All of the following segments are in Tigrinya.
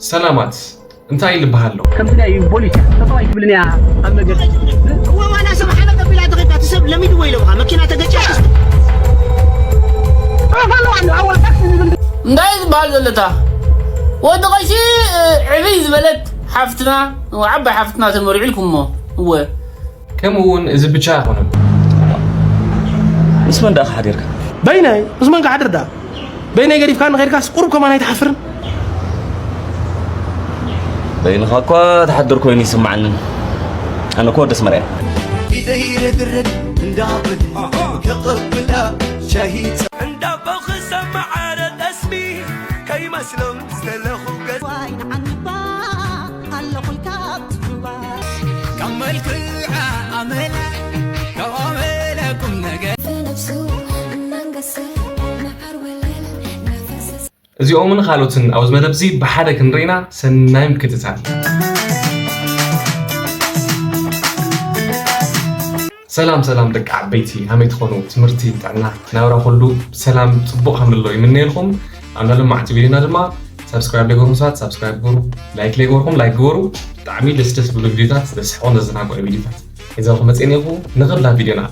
ሰላማት እንታይ ልበሃሎ? ከምዚ ናይ ቦሊስ እያ ተጠዋይ ትብልን እያ ኣብ መገዲ። እዋ ዋላ ሰብ ሓለፍ ኣቢላ ተኸይዳ እቲ ሰብ ለሚድዎ ኢለ ብኻ መኪና ተገጭያ። እንታይ ዝበሃል ዘለታ ወዲ ቀሺ ዕብይ ዝበለት ሓፍትና ዓባይ ሓፍትና ተመሪዑ ኢልኩሞ እወ ከምኡ እውን እዚ ብቻ ኣይኮነን። ምስ መን ደኣ ሓዲርካ? በይነይ ምስ መን ክሓድር ደኣ? በይነይ ገዲፍካኒ ከይድካስ ቁሩብ ከማን ኣይትሓፍርን? በይንኻ እኳ ትሓድር ኮይኑ ይስምዓኒ። ኣነ እኮ ወዲ ኣስመራ እየ። ኢደይ ረግረግ እንዳብል ከቐብላ ሻሂ እንዳቦ ክሰማዓረ ጠስሚ ከይመስሎም ዝተለኹ ገዛ ዋይ ንዓንባ ኣለኹልካ ትሕባ ካብ መልክዓ ኣመላ ካብ ኣመላ ቁም ነገር ብነብሱ እናንገሰ መዓር ወለል እናፈሰሰ እዚኦምን ካልኦትን ኣብዚ መደብ እዚ ብሓደ ክንርኢና ሰናይ ምክትታል። ሰላም ሰላም ደቂ ዓበይቲ ሃመይ ትኾኑ ትምህርቲ ጥዕና ናብራ ኩሉ ሰላም ጽቡቕ ከም ዘሎ ይምነየልኩም ኣብ ናይ ሎማዕቲ ቪድዮና ድማ ሳብስክራይብ ለይገበርኩም ሰባት ሳብስክራይብ ግበሩ ላይክ ለይገበርኩም ላይክ ግበሩ ብጣዕሚ ደስ ደስ ዝብሉ ቪድዮታት ዘስሕቑን ዘዘናግዑ ቪድዮታት ሒዘልኩም መፅእን ኢኹ ንኽብላ ቪድዮና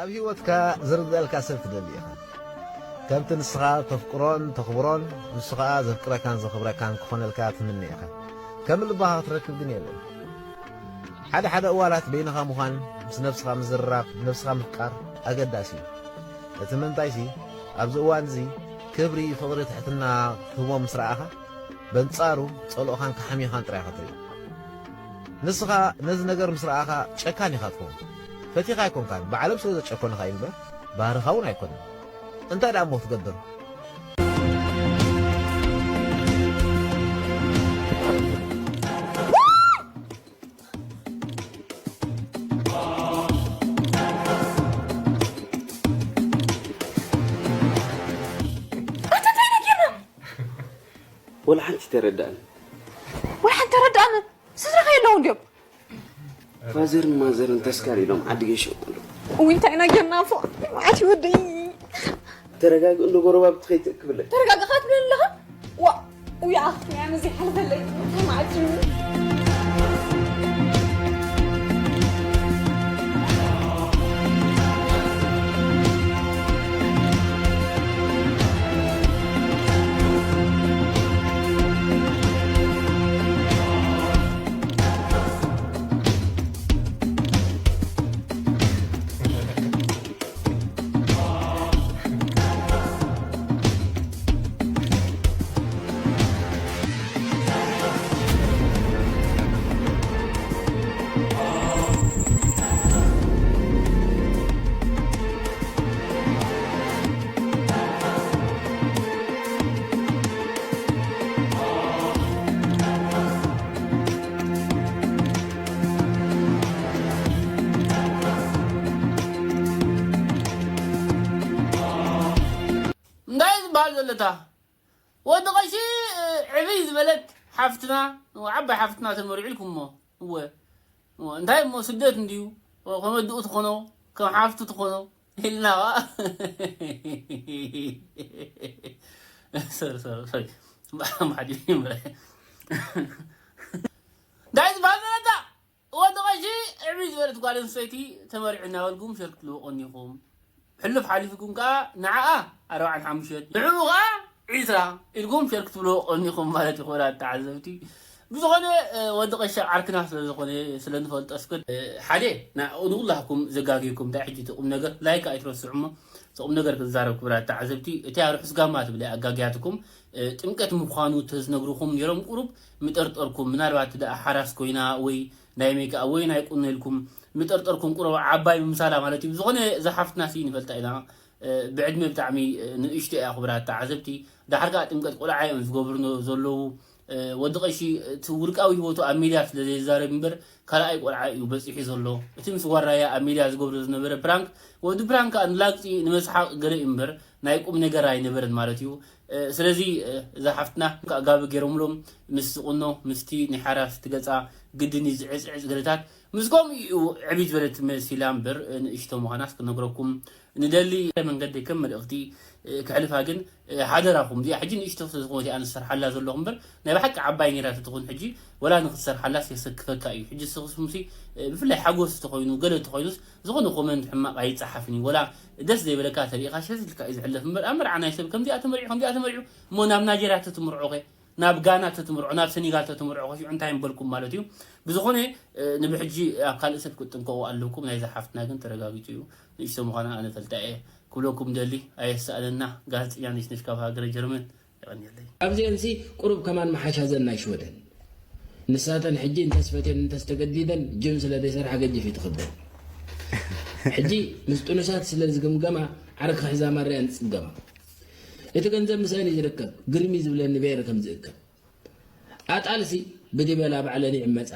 ኣብ ህይወትካ ዝርድኣልካ ሰብ ትደሊ ኢኻ። ከምቲ ንስኻ ተፍቅሮን ተኽብሮን ንሱ ኸኣ ዘፍቅረካን ዘኽብረካን ክኾነልካ ትምነ ኢኻ። ከም ልባኻ ክትረክብ ግን የለን። ሓደ ሓደ እዋላት በይንኻ ምዃን፣ ምስ ነብስኻ ምዝርራብ፣ ነብስኻ ምፍቃር ኣገዳሲ እዩ። እቲ ምንታይሲ ኣብዚ እዋን እዚ ክብሪ፣ ፍቕሪ፣ ትሕትና ክትህቦም ምስ ረኣኻ፣ በንጻሩ ጸልኦኻን ክሓምዮኻን ጥራይ ኢኻ ትርኢ። ንስኻ ነዚ ነገር ምስ ረኣኻ ጨካን ኢኻ ትኸውን። ፈቲኻ ኣይኮንካን፣ ብዓለም ስለ ዘጨከኑኻ እዩ እምበር ባህርኻ እውን ኣይኮነን። እንታይ ደኣ እሞ ክትገብር? ወላ ሓንቲ ተረዳእኒ። ወላ ሓንቲ ተረዳእኒ። ስድራኻ የለውን ድዮም? ፋዘርን ማዘርን ተስካር ኢሎም ዓዲ ገይሾም ኣለዉ። እውይ እንታይ ኢና ጌርና ፎ። መዓት ይወደይ። ተረጋግእ እንዶ ጎረባብቲ ከይትእክብለይ። ተረጋግእ ክትብለኒ ኣለኻ? ዋ ውይ ኣኽቲ ናይ መዚ ሓልፈለይ። እንታይ መዓት እዩ? እንታይ ዝበሃል ዘለታ ወዲ ቀሺ ዕብይ ዝበለት ሓፍትና ዓባይ ሓፍትና ተመሪዑ ኢልኩሞ እወ እንታይ እሞ ስደት እንድዩ ከም ኣድኡ ትኾኖ ከም ሓፍቱ ትኾኖ ኢልና ኸዓ እንታይ ዝበሃል ዘለታ ወዲ ቀሺ ዕብይ ዝበለት ጓል ኣንስተይቲ ተመሪዑ እናበልኩም ሸር ክትልዎ ቀኒኹም ሕሉፍ ሓሊፍኩም ከዓ ንዓኣ ኣርባዓን ሓሙሽተን ንዕኡ ከዓ ዒስራ ኢልኩም ሸር ክትብልዎ ቀኒኹም ማለት እዩ። ክቡራት ተዓዘብቲ ብዝኾነ ወዲ ቀሻ ዓርክና ስለዝኾነ ስለንፈልጦ እስከ ሓደ ንኹላህኩም ዘጋግየኩም እንታይ ሕጂ እቲ ቁም ነገር ላይክ ኣይትረስዑ እሞ እቲ ቁም ነገር ክዛረብ ክቡራት ተዓዘብቲ እቲ ርሑስ ጋማ ትብል ኣጋግያትኩም ጥምቀት ምዃኑ ተዝነግርኹም ነይሮም ቁሩብ ምጠርጠርኩም ምናልባት ደኣ ሓራስ ኮይና ወይ ናይ ሜክኣፕ ወይ ናይ ቁኖ ኢልኩም ምጠርጠርኩም ቁሩብ ዓባይ ምምሳላ ማለት እዩ። ብዝኾነ እዛ ሓፍትና ሲ ንፈልጣ ኢና ብዕድመ ብጣዕሚ ንእሽቶ እያ ክቡራት ተዓዘብቲ። ዳሕር ከዓ ጥምቀት ቆልዓ እዮም ዝገብሩ ዘለዉ። ወዲ ቀሺ እቲ ውልቃዊ ህይወቱ ኣብ ሚድያ ስለ ዘይዛረብ እምበር ካልኣይ ቆልዓ እዩ በፂሑ ዘሎ። እቲ ምስ ዋራያ ኣብ ሚድያ ዝገብሮ ዝነበረ ፕራንክ ወዲ ፕራንክ ከዓ ንላግፂ ንመስሓቅ ገለ እዩ እምበር ናይ ቁም ነገር ኣይነበረን ማለት እዩ። ስለዚ እዛ ሓፍትና ከዓ ጋቢ ገይሮምሎም ምስ ዝቁኖ ምስቲ ናይ ሓራስ ትገፃ ግድን እዩ ዝዕፅዕፅ ገለታት ምስ ከምኡ እዩ ዕብይ ዝበለት መሲላ እምበር ንእሽቶ ምዃናስ ክነግረኩም ንደሊ መንገዲ ከም መልእኽቲ እ፣ ክሕልፋ ግን፣ እ፣ ሓደራኹም፣ እዚኣ ሕጂ ንእሽቶ ስለ ዝኾነት እያ ንሰርሓላ ዘለኹ እምበር፣ ናይ ብሓቂ ዓባይ ነይራ ተትኾን ሕጂ፣ ወላ ንክትሰርሓላስ የሰክፈካ እዩ። ሕጂ ንስኹምሲ፣ እ፣ ብፍላይ ሓጎስ ተኾይኑ፣ ገለ ተኾይኑስ፣ ዝኾነ ኮመንት ሕማቕ ኣይጸሓፍን እዩ። ወላ ደስ ዘይበለካ ተሪኢኻ ሸት ኢልካ እዩ ዝሕለፍ እምበር፣ ኣብ መርዓ ናይ ሰብ ከምዚኣ ተመሪዑ፣ ከምዚኣ ተመሪዑ፣ እሞ ናብ ናይጀርያ ተትምርዖ ኸ? ናብ ጋና ተትምርዖ፣ ናብ ሰኒጋል ተትምርዖ፣ ከሽዑ እንታይ ምበልኩም ማለት እዩ። ብዝኾነ፣ እ፣ ንብሕጂ ኣብ ካልእ ሰብ ክትጥንቀቑ ኣለኩም። ናይዛ ሓፍትና ግን ተረጋጊጹ እዩ። ንእሽቶ ምዃና ኣነ ፈልጣ እየ ክብለኩም ደሊ፣ ኣየሳእነና። ጋዜጠኛ ነሽነሽ ካብ ሃገረ ጀርመን። የቐንየለይ። ኣብዚአንሲ ቁሩብ ከማን መሓሻ ዘን ናይ ሽወደን። ንሳተን ሕጂ እንተስፈትየን እንተስተገዲደን ጅም ስለ ዘይሰርሓ ገጅፍ እዩ ትኽበን። ሕጂ ምስ ጥኑሳት ስለ ዝግምገማ ዓርኪ ክሕዛ ማርያን ትጽገማ። እቲ ገንዘብ ምሳን እዩ ዝርከብ፣ ግርሚ ዝብለኒ ብኤር ከም ዝእከብ። ኣጣልሲ ብዲበላ ባዕለን ይዕመጻ፣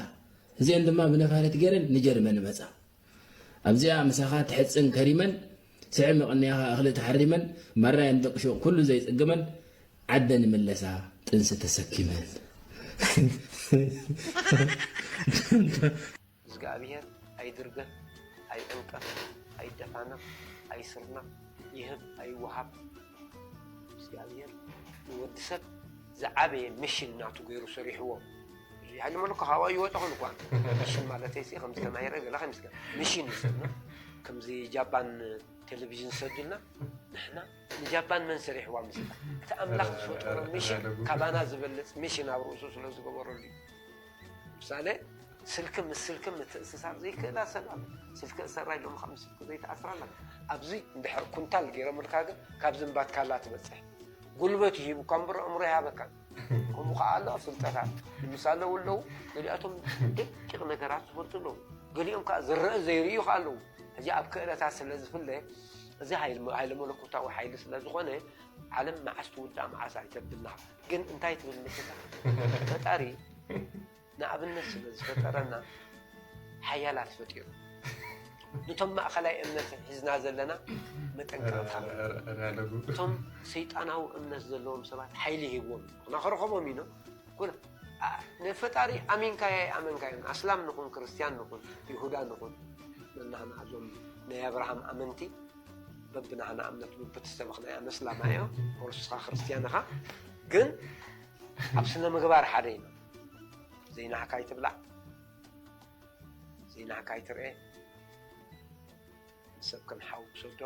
እዚአን ድማ ብነፋሪት ገይረን ንጀርመን እመጻ። ኣብዚኣ ምሳኻ ትሕጽን ከሪመን፣ ስዕም መቐንያኻ እኽሊ ተሓሪመን፣ ማራየን ደቂ ሹቕ ኩሉ ዘይጽግመን፣ ዓደን ይምለሳ ጥንሲ ተሰኪመን። እግዚኣብሔር ኣይድርገፍ፣ ኣይዕንቀፍ፣ ኣይደፋነቕ፣ ኣይስርናቕ፣ ይህብ ኣይወሃብ። እግዚኣብሔር ንወዲ ሰብ ዝዓበየ ሚሽን ናቱ ገይሩ ሰሪሕዎ። እዚ ሃይለ መለኮ ካብኣ ይወጣ ኾን እኳ ሚሽን ማለተይ ሲ ከም ዝተማሂረ ገለ ከም ዝገ-፣ ሚሽን እዩ ዝብሎ። ከምዚ ጃፓን ቴሌቪዥን ሰዱልና ንሕና ንጃፓን መን ሰሪሕዋ ምስላ እቲ ኣምላኽ ዝፈጠሮ ሚሽን ካባና ዝበልጽ ሚሽን ኣብ ርእሱ ስለ ዝገበረሉ እዩ። ምሳሌ ስልኪ ምስ ስልኪ ምትእስሳር ዘይክእላ ሰብ ኣሎ። ስልኪ እሰራ ኢሎምኻ ምስ ስልኪ ዘይትኣስራ ኣለካ። ኣብዚ እንድሕር ኩንታል ገይሮምልካ ግን ካብዚ እምባትካላ ትበጽሕ። ጉልበት ይሂቡካ እምበር ኣእምሮ ይሃበካ። ከምኡ ከዓ ኣሎ ፍልጠታት ንምሳሌ ኣለዉ። ገሊኣቶም ደቂቕ ነገራት ዝፈልጡ ኣለዉ። ገሊኦም ከዓ ዝረአ ዘይርእዩ ከዓ ኣለዉ። ሕጂ ኣብ ክእለታት ስለ ዝፍለ እዚ ሃይል-፣ ሃይለ መለኮታዊ ሓይሊ ስለ ዝኾነ ዓለም መዓስ ትውዳእ መዓስ ኣይተብልና። ግን እንታይ ትብል ምስላ ፈጣሪ ንኣብነት ስለ ዝፈጠረና ሓያላት ፈጢሩ። ነቶም ማእኸላይ እምነት ሒዝና ዘለና መጠንቀቕታ። እቶም ሰይጣናዊ እምነት ዘለዎም ሰባት ሓይሊ ሂብዎም ኢና ክረኸቦም ኢና። ኩሉ ኣ-፣ ንፈጣሪ ኣሚንካዮ ኣይኣመንካዮን፣ ኣስላም ንኹን ክርስትያን ንኹን ይሁዳ ንኹን፣ ንናህና እዞም ናይ ኣብርሃም ኣመንቲ በብናህና እምነት በብተሰበኽናዮ ኣነ ኣስላማዮ፣ ኦርቶዶክስኻ ክርስትያን ኢኻ። ግን ኣብ ስነ ምግባር ሓደ ኢና። ዘይናህካ ኣይትብላዕ፣ ዘይናህካ ኣይትርኤ። ሰብ ከም ሓው ሰዶ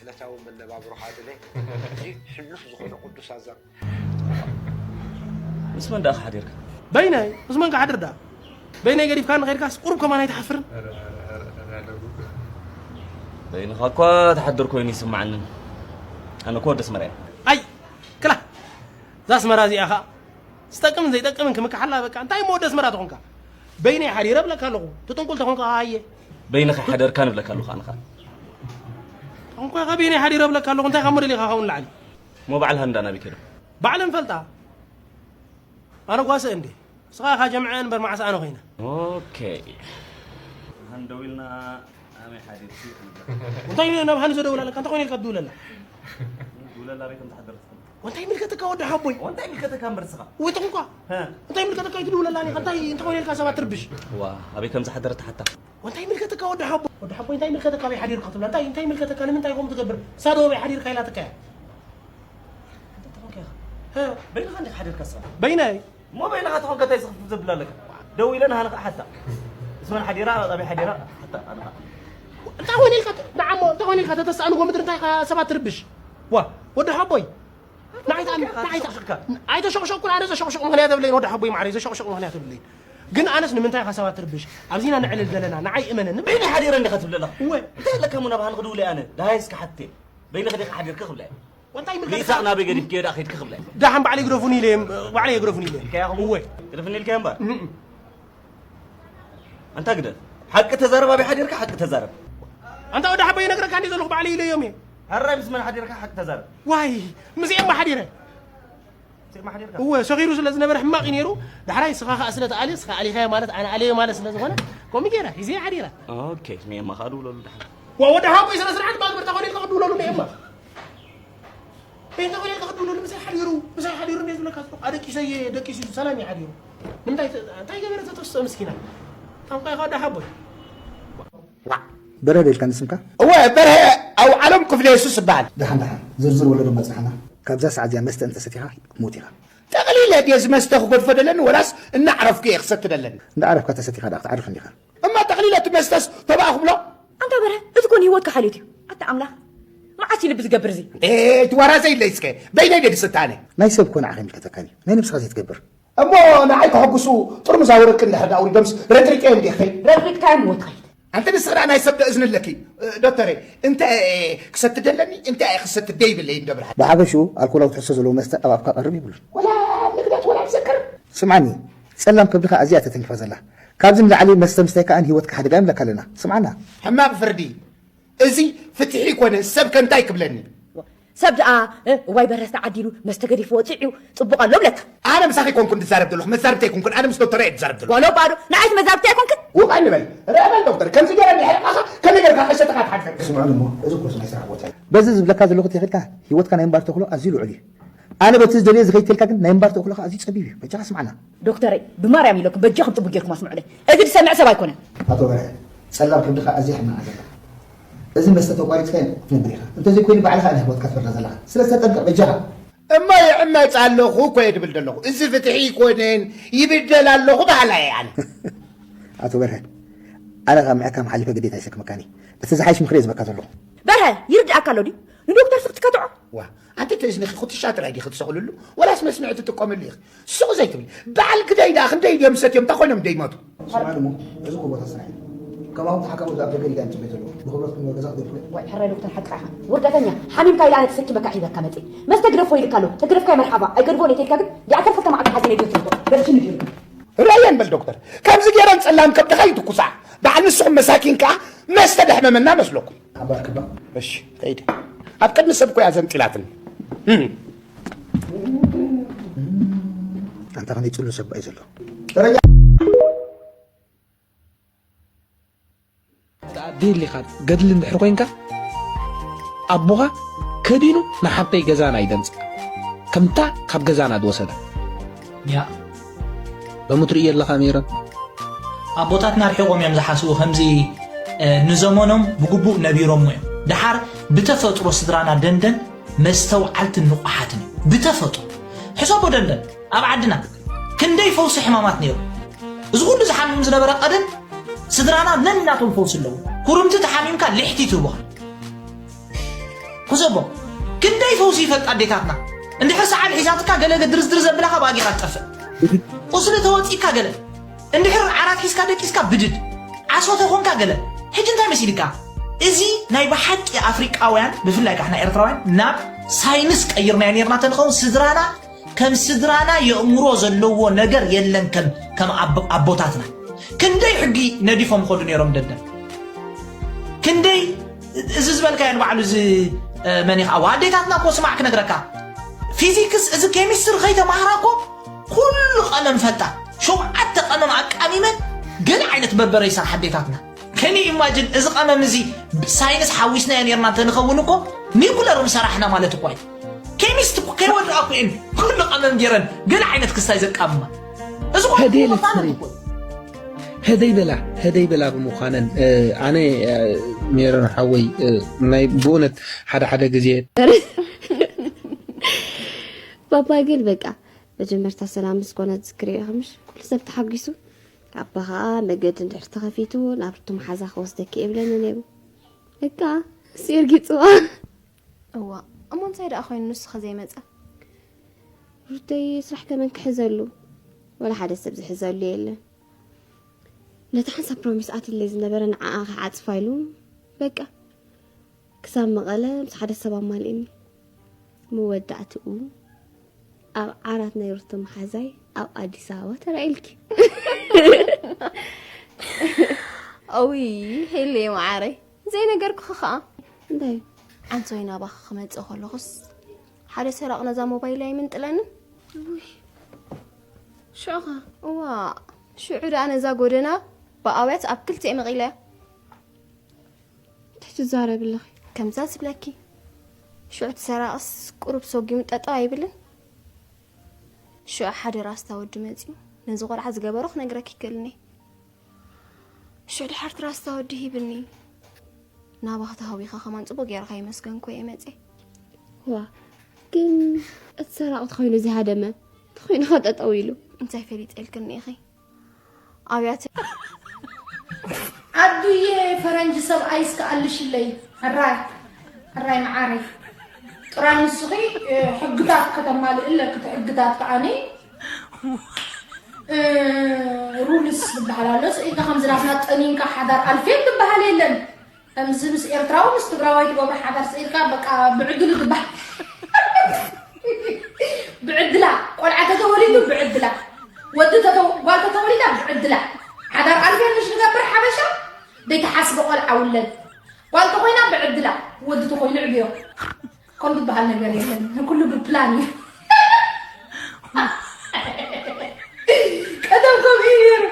ዕለታዊ መነባብሮኻ ድለ። እዚ ሕሉፍ ዝኾነ ቅዱስ ኣዛር። ምስ መን ደኣ ሓዲርካ? በይነይ፣ ምስ መን ክሓድር ደኣ? በይነይ ገዲፍካ ንኸይድካስ ቁሩብ ከማን ኣይትሓፍርን? በይንኻ እኳ ትሓድር ኮይኑ ይስምዓንን። ኣነ እኮ ወዲ ኣስመራ እየ። ኣይ፣ ክላ፣ እዛ ኣስመራ እዚኣ ኸኣ ዝጠቅምን ዘይጠቅምን ክምክሓላ በቃ። እንታይ እሞ ወዲ ኣስመራ ተኾንካ? በይነይ ሓዲረ እብለካ ኣለኹ። ትጥንቁል ተኾንካ ኣየ። በይንኻ ሓደርካ ንብለካ ኣለኹ ኣነ ኸኣ። ተኾንካ ኸኣ በይነይ ሓዲረ እብለካ ኣለኹ። እንታይ ካብ ሞዴል ኢኻ ካብኡ ንላዕሊ? እሞ ባዕልኻ እንዳ ናበይ ከይዶም? ባዕለን ፈልጣ። ኣነ ጓሰ እንዴ? ንስኻ ኢኻ ጀምዐ እምበር መዓስ ኣነ ኮይነ? ኦኬ። ሃን ደዊልና ኣመይ ሓዲርኪ? እንታይ ኢሉ ናብ ሃኒ ዘደውል ኣለካ? እንታይ ኮይነ ኢልካ ትድውለላ? ትውለላ ኣበይ ከም ዝሓደረት ትፈልጥ? ወንታይ ምልከተካ ወዲ ሓቦይ? ወንታይ ምልከተካ እምበር ንስኻ? ወይ ተኹንኳ? ሀ? እንታይ ምልከተካ ይትድውለላ እኔ? እንታይ፣ እንታይ ኮይነ ኢልካ ሰባት ትርብሽ? ዋ፣ ኣበይ ከም ዝሓደረት ሓታ። ወንታይ ምልከተካ ወዲ ሓቦይ? ወዲ ሓቦይ እንታይ ምልከተካ ኣበይ ሓዲርካ ትብላ? እንታይ፣ እንታይ ምልከተካ? ንምንታይ ከምኡ ትገብር? ሳዶ ኣበይ ሓዲርካ ኢላትካ እያ? እንታይ ተኾንካ ኢኻ? ሀ? በይንኻ እንዲኻ ሓዲርካ ንስኻ? በይነይ። እሞ በይንኻ ተኾንካ እንታይ ዝኽፍል ዘብላ ኣለካ? ደው ኢለ ንሃኒ ከዓ ሓታ። እስመን ሓዲራ፣ ኣበይ ሓዲራ? ሓታ፣ ኣነ ከዓ። እንታይ ኾይነ ኢልካ ተ-፣ ንዓሞ፣ እንታይ ኾይነ ኢልካ ተተስኣ ንጎ ምድሪ እንታይ ኢኻ ሰባት ትርብሽ? ዋ፣ ወዲ ሓቦይ። ንዓይ ተኣምን፣ ንዓይ ተኣምን። ኣይተሸቕሸቕኩን፣ ኣነ ዘሸቕሸቕ ምኽንያት የብለይን፣ ወዲ ሓቦይ ማዕረይ፣ ዘሸቕሸቕ ምኽንያት የብለይን። ግን ኣነስ ንምንታይ ኢኻ ሰባት ትርብሽ? ኣብዚና ንዕልል ዘለና፣ ንዓይ እመነኒ። በይነይ ሓዲረ እንዲኻ ትብል ኣለኻ? እወ። እንታይ ኣለካ እሞ ናባኻ ንኽድውል እየ ኣነ? ደሃይ እስከ ሓትቴ። በይንኺ ዲኺ ሓዲርኪ ክብላ እየ። ወንታይ ምልከታ? ሊሳቕ ናበይ ገዲፍክዮ ደኣ ከይድኪ ክብላ እየ። ደሓን ባዕለይ ግደፉኒ ኢለ እየ፣ ባዕለይ ግደፉኒ ኢለ እየ። ኢልካያ ከምኡ? እወ። ግደፍኒ ኢልካያ እምበር? እም። ኣንታ ግደፍ። ሓቂ ተዛረብ፣ ኣበይ ሓዲርካ ሓቂ ተዛረብ። ኣንታ ወዲ ሓቦይ ይነግረካ እንዲ ዘለኹ ባዕለይ ኢለዮም እየ። ሕራይ ምስ መን ሓዲርካ ሓቂ ተዛረብ። ዋይ፣ ምስኤማ ሓዲረ። ምስኤማ ሓዲርካ? እወ፣ ሰኺሩ ስለ ዝነበረ ሕማቕ እዩ ነይሩ። ዳሕራይ ስኻ ኸኣ ስለ ትኣልዮ፣ ስኻ ኣሊኻዮ ማለት ኣነ ኣልዮ ማለት ስለ ዝኾነ፣ ከምኡ ገይረ፣ ሒዘ ሓዲረ። ኦኬ፣ ንኤማ ኸኣ ድውለሉ ደሓን። ዋ፣ ወዲ ሓቦይ ስነ ስርዓት እባ ግበር፣ እንታይ ኾነ ኢልካ ክትድውለሉ ንኤማ? እንታይ ኾነ ኢልካ ክትድውለሉ? ምሳይ ሓዲሩ፣ ምሳይ ሓዲሩ እንደ ዝብለካ፣ ኣደቂሰ እየ፣ ደቂሱ ሰላም እዩ ሓዲሩ። ንምንታይ ተ-፣ እንታይ ገበረ ተተስኦ ምስኪና? ጠንቋይ ኸኣ ወዲ ሓቦይ። በርሀ ዶ ኢልካ ንስምካ? እወ፣ በርሀ። ዓለም ክፍለ የሱስ ይበሃል። ደሓን ደሓን፣ ዝርዝር ወለዶ መጽሓና። ካብዛ ሰዓት እዚኣ መስተ እንተሰቲኻ ክትሞት ኢኻ። ጠቕሊለ ድየ ዝመስተ ክገድፎ ደለኒ፣ ወላስ እናዕረፍኩ እየ ክሰቲ ደለኒ? እንዳዕረፍካ ተሰቲኻ ደኣ ክትዓርፍ እንዲኻ። እማ ጠቕሊለ እቲ መስተስ ተባኣ ክብሎ? ኣንታ በርሀ፣ እቲ ኮን ህይወትካ ሓልዮት እዩ። ኣታ ኣምላኽ፣ መዓስ እዩ ልቢ ዝገብር እዚ? ኤ፣ እቲ ዋራ ዘይለይ እስከ፣ በይነይ ድየ ድስታነ? ናይ ሰብ ኮ ንዓኻ ይምልከተካን እዩ፣ ናይ ነብስኻ ዘይትገብር። እሞ ንዓይ ከሐጉሱ ጥርሙዝ ኣውርቂ እንድሕር ደኣ ኣውሪዶምስ ረጥሪጠዮም ድየ ክኸይድ? ረጥሪጥካዮም እሞ ትኸይድ። ኣንቲ ንስኺ ደኣ ናይ ሰብ ደእዝኒ ኣለኪ ዶክተረይ። እንተ ክሰቲ ደለኒ እንተ ክሰቲ ደይብለይ እንዶ ብርሃን። ብሓፈሽኡ ኣልኮላዊ ትሕዝቶ ዘለዎ መስተ ኣብ ኣፍካ ቀርብ የብሉን። ወላ ንግደት ወላ ንዘክር። ስምዓኒ፣ ጸላም ከብድኻ ኣዝያ እያ ተተንኪፋ ዘላ። ካብዚ ንላዕሊ መስተ ምስታይ ከኣ ንህይወትካ ሓደጋ ይምለካ ኣለና። ስምዓና። ሕማቕ ፍርዲ። እዚ ፍትሒ ኣይኮነን፣ ሰብ ከ እንታይ ክብለኒ? ሰብ ደኣ እዋይ በረስ ተዓዲሉ መስተ ገዲፍዎ ጥዕዩ ጽቡቕ ኣሎ ብለካ። ኣነ ምሳኺ ኣይኮንኩን ዝዛረብ ዘለኹ፣ መዛርብቲ ኣይኮንኩን፣ ኣነ ምስ ዶክተር እየ ዝዛረብ ዘለኹ። ዋሎ ባዶ ንዓይስ መዛርብቲ ኣይኮንክን። ውቕ ኣይንበል፣ ርአ በል ዶክተር፣ ከምዚ ገይረ እንዲሕርቓኻ ከመይ ገይርካ ቀሸትኻ ትሓድር? ስምዑኒ እሞ፣ እዚ እኮ ናይ ስራሕ ቦታ እዩ። በዚ ዝብለካ ዘለኹ ተኺልካ ህይወትካ ናይ ምንባር ተኽእሎ ኣዝዩ ልዑል እዩ። ኣነ በቲ ዝደልዮ ዝኸይድ ተልካ ግን ናይ ምንባር ተኽእሎኻ ኣዝዩ ጸቢብ እዩ። በጃኻ ስምዓና። ዶክተረይ፣ ብማርያም ኢለኩም በጃኹም ጽቡቕ ጌርኩም ኣስምዑለይ። እዚ ዝሰምዕ ሰብ ኣይኮነን። ኣቶ በርሀ፣ ጸላም ከብድኻ ኣዝያ ሕማቕ ዘላ። እዚ መስተ ተቋሪጽካዮ ክትነብር ኢኻ። እንተዘይኮይኑ ባዕልኻ ኢኻ ህይወትካ ትፈርዳ ዘለኻ። ስለዚ ተጠንቀቕ በጃኻ። እሞ ይዕመጽ ኣለኹ እኮ እየ ድብል ዘለኹ። እዚ ፍትሒ ኣይኮነን፣ ይብደል ኣለኹ በሃላይ እየ ኣነ። ኣቶ በርሀ፣ ኣነ ካብ ምሕካም ሓሊፈ ግዴታ ይሰክመካን እየ። እቲ ዝሓይሽ ምኽሪ እየ ዝህበካ ዘለኹ። በርሀ፣ ይርድኣካ ኣሎ ድዩ? ንዶክተር ስቕ ትከትዖ? ዋ፣ ኣንቲ እቲ እዝንኺ ኩትሻ ጥራይ ዲኺ ትሰቕልሉ? ወላስ መስምዒ ትጥቀምሉ ኢኺ? ስቕ ዘይትብሊ? በዓል ግደይ ደኣ ክንደይ ድዮም ሰትዮም? እንታይ ኮይኖም ደይሞቱ? ስምዓኒ እሞ፣ እዚ እኮ ቦታ ስራሕ እዩ። ከማኹም ተሓካሙ እዛ ኣብ ደገ ዲጋ እዮም ጽበዩ ዘለዉ። ብኽብረት ክንበ ገዛ ክትገድፉ። ዋይ ሕራይ ዶክተር ሓቅኻ ኢኻ። ወርቀተኛ፣ ሓሚምካ ኢለ ኣነ ክሰኪ መካሒ ሂበካ መጺእ። መስተ ግደፎ ኢልካ ኣሎ። ተግደፍካዮ መርሓባ። ኣይገድፎን እየ ተልካ ግን ዲኣ ፈልፈልካ መዓልቲ ሓዘን እየ ድዮ ትርፎ። በልሽኒ ድዩ? ርኣየን በል ዶክተር፣ ከምዚ ገይረን ጸላም ከብድኻ ይትኩሳ። በዓል ንስኹም መሳኪን ከኣ መስተ ደሕመመና መስለኩም። ሓባር ክባ። እሺ፣ ከይደ። ኣብ ቅድሚ ሰብ እኮ እያ ዘንጢላትኒ። እም። ኣንታ ከመይ ጽሉ ሰብ እዩ ዘሎ። ኣደ የሊኻ ገድሊ እንድሕር ኮይንካ ኣቦኻ ከዲኑ ንሓብተይ ገዛና ይደምፃ ከምታ ካብ ገዛና ዝወሰዳ ያ ሎሚ ትርእዮ ኣለኻ ሜሮን ኣቦታትና ርሒቖም እዮም ዝሓስቡ ከምዚ ንዘመኖም ብግቡእ ነቢሮሞ እዮም ደሓር ብተፈጥሮ ስድራና ደንደን መስተውዓልትን ንቑሓትን እዩ ብተፈጥሮ ሕሰቦ ደንደን ኣብ ዓድና ክንደይ ፈውሲ ሕማማት ነይሩ እዚ ኩሉ ዝሓምም ዝነበረ ቀደም ስድራና ነናቶም ፈውሲ ኣለዎ። ኩርምቲ ተሓሚምካ ልሕቲ ትህቡኻ። ኩሰቦ ክንደይ ፈውሲ ይፈልጣ ኣዴታትና። እንድሕር ሰዓል ሒዛትካ ገለ ድርዝድር ዘብላኻ ባጊኻ ትጠፍእ። ቁስሊ ተወፂካ ገለ እንድሕር ዓራት ሒዝካ ደቂስካ ብድድ ዓሶ ተኾንካ ገለ ሕጂ እንታይ መሲልካ? እዚ ናይ ብሓቂ ኣፍሪቃውያን ብፍላይ ካሕና ኤርትራውያን ናብ ሳይንስ ቀይርናዮ ነርና ተንኸውን ስድራና ከም ስድራና የእምሮ ዘለዎ ነገር የለን ከም ከም ኣቦታትና ክንደይ ሕጊ ነዲፎም ኸዱ ነይሮም ደደ ክንደይ እዚ ዝበልካዮ ንባዕሉ እዚ መን ኢኻ ኣዴታትና እኮ ስማዕ ክነግረካ ፊዚክስ እዚ ኬሚስትሪ ከይተማህራ እኮ ኩሉ ቀመም ፈልጣ ሸውዓተ ቀመም ኣቃሚመን ገለ ዓይነት በርበረ ይሰርሓ ኣዴታትና Can you imagine እዚ ቀመም እዚ ሳይንስ ሓዊስናዮ ኔርና እንተንኸውን እኮ ኒኩለር ምሰራሕና ማለት እኮ እዩ። ኬሚስት እኮ ከይወድኣ እኮ እየን ኩሉ ቀመም ጌረን ገለ ዓይነት ክስታይ ዘቃምማ። እዚ እኮ ህደይ እኮ ለትሪ ማለት እኮ ህደይ በላ ህደይ በላ ብምዃነን ኣነ ሜሮን ሓወይ ናይ ብእውነት ሓደ ሓደ ግዜ ባባ ግን በቃ መጀመርታ ሰላም ምስ ኮነ ዝክሪ ኢኻ ምሽ ኩሉ ሰብ ተሓጒሱ ኣባ ኸኣ መገዲ እንድሕር ተኸፊቱ ናብ ርቱ መሓዛ ክወስደኪ እየ ብለኒ ነይሩ በቃ እሱ የርጊጽዋ እዋ እሞ እንታይ ደኣ ኮይኑ ንሱ ኸዘይመጸ ሩተይ ስራሕ ከመን ክሕዘሉ ወላ ሓደ ሰብ ዝሕዘሉ የለን ነቲ ሓንሳብ ፕሮሚስ ኣትለይ ዝነበረ ንዓኣ ክዓጽፋ ኢሉ በቃ ክሳብ መቐለ ምስ ሓደ ሰብ ኣማልእኒ መወዳእትኡ ኣብ ዓራት ናይ ሩቶ መሓዛይ ኣብ ኣዲስ ኣበባ ተራኢልኪ ኦይ ሄሌ መዓረይ ዘይነገርኩኺ ኸዓ እንታይ ዓንሶይ ናባኺ ክመፅእ ከለኹስ ሓደ ሰራቕ ነዛ ሞባይል ኣይምንጥለንን ሽዑ ኸ እዋ ሽዑ ደኣ ነዛ ጎደና ብኣውያት ኣብ ክልቲኤ መቒለያ እንታይ ትዛረቢ ኣለኺ? ከምዛ ዝብለኪ ሽዑ እቲ ሰራቕስ ቁሩብ ሰጒሙ ጠጠው ኣይብልን? ሽዑ ሓደ ራስታ ወዲ መጺኡ ነዚ ቆልዓ ዝገበሮ ክነግረኪ ይክእልኒ። ሽዑ ድሓር እቲ ራስታ ወዲ ሂብኒ። ናባኻ ተሃዊኻ ከማን ጽቡቕ ጌርካ ይመስገንኩ እየ መጽየ። ዋ፣ ግን እቲ ሰራቒ ተኾይኑ ዝሃደመ፣ ተኾይኑ ኸጠጠው ኢሉ። እንታይ ፈሊጠ ኢልክኒ ኢኺ? ኣብያተ ኣዱየ ፈረንጂ ሰብኣይ እስከ ኣልሽለይ። ሕራይ፣ ሕራይ መዓረይ። ጥራይ ንስኺ፣ እ፣ ሕግታት ከተማልእ ኣለኪ። እቲ ሕግታት ከዓኒ፣ እ፣ ሩልስ ዝበሃል ኣሎ። ስኢልካ ከምዚ ናትና ጠኒንካ ሓዳር ኣልፌን ዝበሃል የለን። ከምዚ ምስ ኤርትራዊ ምስ ትግራዋይ ትገብሮ ሓዳር ስኢልካ በቃ ብዕድሉ ዝበሃል። ብዕድላ፣ ቆልዓ ተተወሊዱ ብዕድላ። ወዲ ተተው-፣ ጓል ተተወሊዳ ብዕድላ። ሓዳር ኣልፌን ምሽ ንገብር ሓበሻ፣ ደይተሓስበ ቆልዓ ውለድ። ጓል ተኾይና ብዕድላ፣ ወዲ ተኾይኑ ዕብዮ። ከም ዝበሃል ነገር የለን። ንኩሉ ብፕላን እዩ። ቀደም ከምኡ እዩ ነይሩ።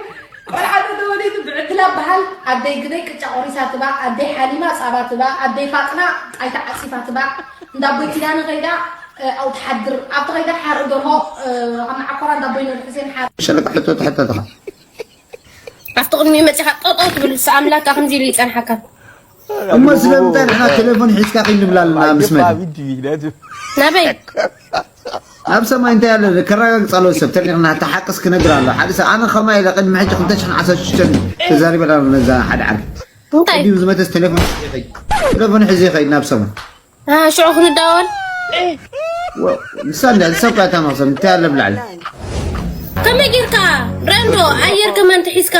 ቆልዓ ተተወሊዱ ብዕድላ በሃል። ኣደይ ግደይ ቅጫ ቆሪሳ ትባ፣ ኣደይ ሓሊማ ጻባ ትባ፣ ኣደይ ፋጥና ጣይታ ዓጺፋ ትባ። እንዳ ኣቦይ ኪዳነ ከይዳ፣ እ፣ ኣብኡ ትሓድር። ኣብቲ ከይዳ ሓርኢ ደርሆ፣ እ፣ ኣብ መዓኮራ እንዳ ኣቦይ ኑር ሕሴን ሓር- ሸለቃ ሕቶ ተሕተትኻ። ኣብቲ ቅድሚ መጺኻ ጠጠው ትብል፣ ንሳ ኣምላካ ከምዚ ኢሉ ይጸንሓካ። እሞ ስለምንታይ ንሕና ቴሌፎን ሒዝካ ከይንብላ ኣለና ምስ መን? ናበይ? ኣብ ሰማይ እንታይ ኣሎ? ከረጋግጽ ኣለዎ ሰብ። ተሪኽና፣ እቲ ሓቅስ ክነግር ኣሎ። ሓደ ሰብ፣ ኣነ ከማይ ኢለ ቅድሚ ሕጂ ክልተ ሽሕን ዓሰርተ ሽዱሽተን ተዛሪበ ነዛ ሓደ ዓርኪ። እንታይ? ቅድም ዝመተስ ቴሌፎን ሒዘ ይኸይድ። ቴሌፎን ሒዘ ይኸይድ ናብ ሰማይ። አ፣ ሽዑ ክንዳወል። ወ-፣ ንሳ እንዳ፣ ንሳ እኮ እያ እታ መኽሰብ። እንታይ ኣሎ ብላዕሊ? ከመይ ጌርካ? ረንዶ፣ ኣየር ከማን ተሒዝካ።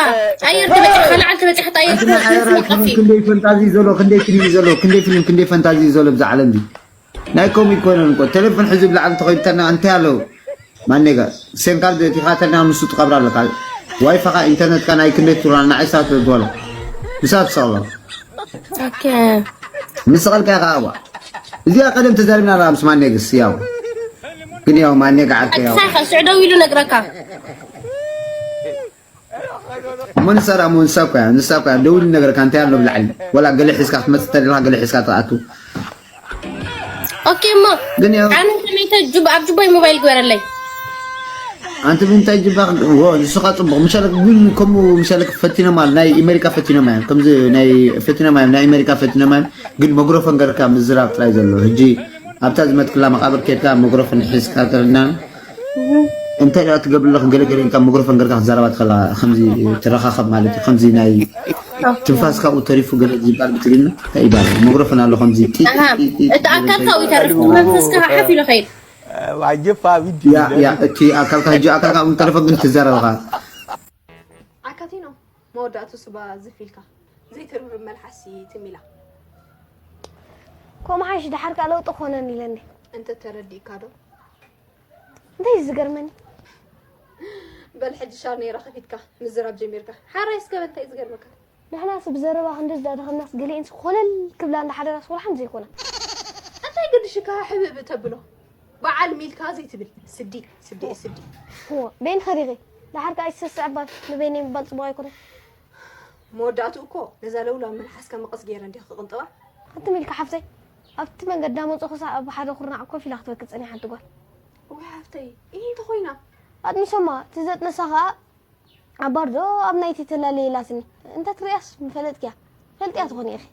ኣየር ተበጺሕካ፣ ላዕሊ ተበጺሕካ፣ ኣየር ኣንቲ ናይ ተበጺሕካ፣ ኣየር ስለ ኣይኮነን፣ ጠፊእ። ክንደይ ፈንታዚ ዘሎ፣ ክንደይ ፊልም ዘሎ፣ ክንደይ ፊልም፣ ክንደይ ፈንታዚ ዘሎ ብዛ ዓለም እዚ። ናይ ኮሚክ ኮይነን እኮ። ቴሌፎን ሕዚ ብላዕሊ ተኾይንተና እንታይ ኣሎ? ማን ኔጋ፣ ሴም ካርድ እቲኻ ተልና ንሱ ትቐብራ ኣለካ። ዋይፋኻ፣ ኢንተርኔትካ ናይ ክንደይ ትብላ፣ ንዓይ ሳት ትበሎ። ንሳ ትሰቕሎ። ኦኬ። ንስቐልካ ኢኻ፣ እዋ። እዚኣ ቀደም ተዛሪብና ኣለና ምስ ማን ኔግስ፣ ያው። ግን ያው ማን ኔጋ ዓርከ፣ ያው። ኣትሳኻ፣ ስዕ ደው ኢሉ ነግረካ። እሞ ንሳ ደኣ፣ እሞ ንሳ እኮ እያ፣ ንሳ እኮ እያ። ደው ኢሉ ነገርካ፣ እንታይ ኣሎ ብላዕሊ? ወላ ገለ ሒዝካ ክትመጽእ ተደሊኻ፣ ገለ ሒዝካ ትኣቱ። ኦኬ፣ እሞ ግን ያው ኣነ ከመይተ ጁባ፣ ኣብ ጁባይ ሞባይል ግበረለይ። ኣንቲ ብምንታይ ጅባ ክግ-፣ ዎ፣ ንስኻ ጽቡቕ። ምሻለክ ግን ከምኡ፣ ምሻለክ ፈቲኖም ኣል-፣ ናይ ኣሜሪካ ፈቲኖም እዮም። ከምዚ ናይ ፈቲኖም እዮም፣ ናይ ኣሜሪካ ፈቲኖም እዮም። ግን መግሮፎን ገርካ ምዝራብ ጥራይ ዘሎ። ሕጂ ኣብታ ዝመትክላ መቓብር ኬድካ መግሮፎን ሒዝካ ተረድናን? እንታይ ደኣ ትገብር ኣለኽ? ገለ ገለ ኢልካ መግሮፎን ገርካ ክትዛረባ ትኸላ፣ ከምዚ ትረኻኸብ ማለት እዩ። ከምዚ ናይ ትንፋስ ካብኡ ተሪፉ ገለ ዝበሃል ብትግርኛ እንታይ ይበሃል? መግሮፎን ኣሎ ከምዚ ጢ-፣ ኣሃ፣ ጢ-፣ ጢ-፣ እቲ ኣካልካ እዩ ተሪፉ፣ መንፈስካ ሓፍ ኢሉ ኸይድ። ዋጀፋ ቢዲ ያ፣ ያ፣ እቲ ኣካልካ፣ ሕጂ ኣካልካ እውን ተረፈ ግን ትዛረብኻ። ኣካቲኖ፣ መወዳእቱ ስባ ዝፍ ኢልካ፣ ዘይትርብርብ መልሓስ ትም ኢላ። ከምኡ ሓይሽ፣ ደሓር ከኣ ለውጢ ክኾነኒ ኢለኒ። እንተ ተረዲእካ ዶ? እንታይ እዩ ዝገርመኒ? በል ሕጂ ሻር ነይራ ከፊትካ ምዝራብ ጀሚርካ። ሓራይ እስከ በል እንታይ እዩ ዝገርመካ? ንሕናስ ብዘረባ ክንዲ ዝዳደኸምናስ ገሊኤንስ ኮለል ክብላ እንዳሓደራስ ወላ ሓንቲ ዘይኮና። እንታይ ግድሽካ ሕብእብእ ተብሎ? በዓል ሚልካ ዘይትብል ስዲ፣ ስዲ፣ ስዲ። እዎ፣ በይንኺ ዲኺ? ደሓር ከኣ ኣይትሰስዕ እባ፣ ንበይነይ ምባል ጽቡቕ ኣይኮነን። መወዳእትኡ እኮ ነዛ ለውላው መልሓስካ መቐስ ገይረ እንዲኺ ክቕንጥባ። ኣቲ ሚልካ ሓፍተይ፣ ኣብቲ መንገዲ እንዳመጹ ክሳዕ ኣብ ሓደ ኩርናዕ ኮፍ ኢላ ክትበኪ ጸኒሓ ሓንቲ ጓል። እዋይ ሓፍተይ፣ እሂ እንተኾይና? ኣጥኒሶማ፣ እቲ ዘጥነሳ ከኣ ኣብ ባር ዶ ኣብ ናይቲ ተላለየ ኢላትኒ። እንተ ትርእያስ ምፈለጥክያ። ፈልጥያ ትኾኒ ኢኺ።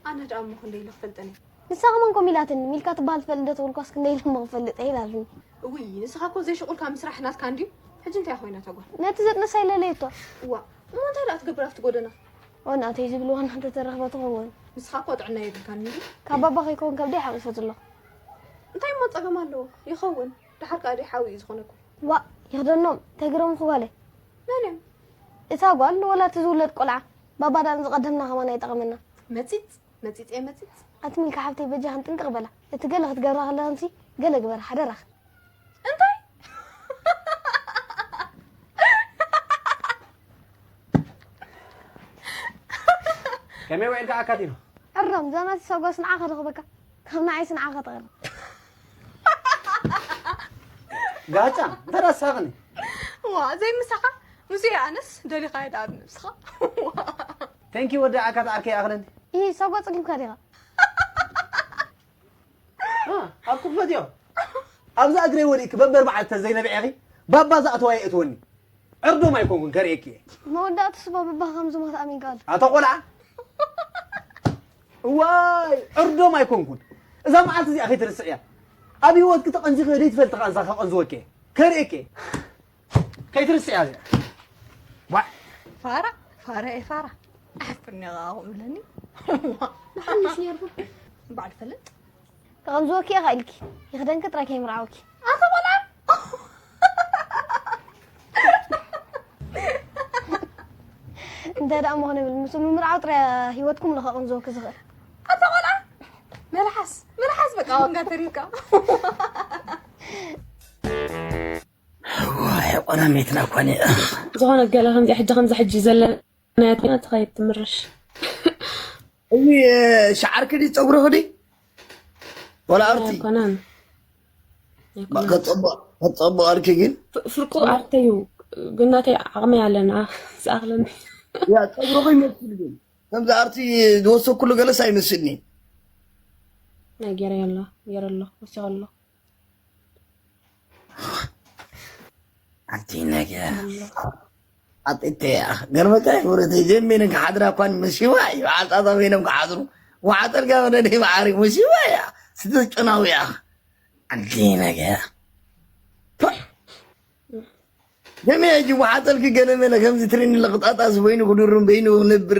ኣነ ደኣ እሞ ክንደይ ኢለ ክፈልጠን እየ? ንሳ ከማን ከምኡ ኢላትኒ። ሚልካ ትበሃል ትፈልጥ ዶ ተበልኳስ ክንደይ ኢለ እሞ ክፈልጥ እየ ኢላትኒ። እውይ፣ ንስኻ እኮ ዘይሽቁልካ ምስራሕ ናትካ እንድዩ። ሕጂ እንታይ ኮይና እታ ጓል? ነቲ ዘጥነሳ ኢለ ለየቶ። እዋ፣ እሞ እንታይ ደኣ ትገብር ኣብቲ ጎደና? ኦ፣ ናተይ ዝብል ዋና እንተተረኽበ ትኸውን። ንስኻ እኮ ጥዕና የብልካን እንድዩ። ካብ ባባ ከይከውን ከብደይ ሓቒፈ ዘለኹ። እንታይ እሞ ጸገም ኣለዎ? ይኸውን። ደሓር ከኣ ደይ ሓዊ እዩ ዝኾነኩም። ዋእ፣ ይኽደኖም፣ ተግረምኹ ጓለይ። መን እዮም? እታ ጓል ወላ እቲ ዝውለድ ቆልዓ? ባባ ደኣ ንዝቐደምና ከማን ኣይጠቐመና። መጺጽ፣ መጺጽ እየ መጺጽ። ኣቲ ሚልካ ሓብተይ በጃኽን ጥንቅቕ በላ። እቲ ገለ ክትገብራ ከለኽንሲ ገለ ግበራ ሓደራኽን። እንታይ? ከመይ ውዒልካ ኣካቲኖ? ዕራም፣ እዛ ናቲ ሰጓስ ንዓኻ ረኽበካ። ካብ ንዓይስ ንዓኻ ተቐርብ። ጋጫ፣ እንተ ረሳኽኒ። ዋ፣ ዘይምሳኻ? ምስኡ ኣነስ ደሊኻዮ ደኣ ብነብስኻ። ዋ። ተንኪ ወዲ ዓካት ዓርከይ ኣኽለኒ። ኢ፣ ሰጓ ጸጊብካ ዲኻ? እ፣ ኣብ ክፈትዮ። ኣብዛ እግረይ ወዲእኪ በበር በዓል ተዘይነብዔኺ፣ ባባ ዝኣተዋ የእትወኒ። ዕርዶም ኣይኮንኩን ከርእየኪ እየ። መወዳእቱ ስባ በባኻ ከም ዝሞት ኣሚንካ ኣሎ። ኣታ ቆልዓ። ዋይ ዕርዶም ኣይኮንኩን። እዛ መዓልቲ እዚኣ ከይትርስዕያ። ኣብ ህይወትኪ ተቐንዚኺ ዘይትፈልጢ ቃንዛ ከቐንዝወኪ እየ። ከርእየኪ እየ። ከይትርስዕያ እዚኣ። ዋይ። ፋራ፣ ፋራ እየ ፋራ። ኣሕፍርኒ ኣቓቑ ብለኒ። ሓንስ ነይሩ። እምበኣር ፈልጥ። ከቐንዝወኪ እየ ኢልኪ። ይኽደንኪ ጥራይ ከይምርዓወኪ። ኣታ ቆልዓ። እንተ ደኣ ምኾነ ብል ምስ ምምርዓው ጥራይ ህይወትኩም ንኸቐንዝወኪ ዝኽእል። ኣታ ቆልዓ። መልሓስ፣ መልሓስ በቃ ዋጋ ተሪካ። ዋይ ቆናሜትና እኳ እኔ። ዝኾነ ገለ ከምዚ ሕጂ ከምዚ ሕጂ ዘለና ትኸይድ ትምርሽ። እዚ ሻዓርኪ ድዩ ጸጉርኺ ድዩ? ወላ ኣርቲ? ኣይኮነን። ኣይኮነን። ከጸብቕ-፣ ከጸብቕ ኣልኪ ግን? ፍ-፣ ፍርቁ ኣርተዩ ግን ናተይ ዓቕሚ ኣለና ዝኣኽለኒ። ያ ጸጉርኺ ይመስል ግን። ከምዚ ኣርቲ ዝወሰኩሉ ገለስ ኣይመስልኒ። ናይ ገይረ ኣሎ፣ ገይረ ኣሎ፣ ወሲኹ ኣሎ። ኣንቲ ነገር። ኣጥተያ ገርመታ ይወረተ ጀሜንን ክሓድራ እኳን መሲዋ እዩ። ዓጣጣ በይኖም ክሓድሩ። ወዓጠልጋ ወደ ደይ መዓሪ መሲዋ እያ። ስትጨናዊ እያ። ኣንቲ ነገር። ጀሜ ሕጂ ወዓጠልኪ ገለ መለ ከምዚ ትሪኒ ለቕጣጣስ በይኑ ክድሩን በይኑ ክነብር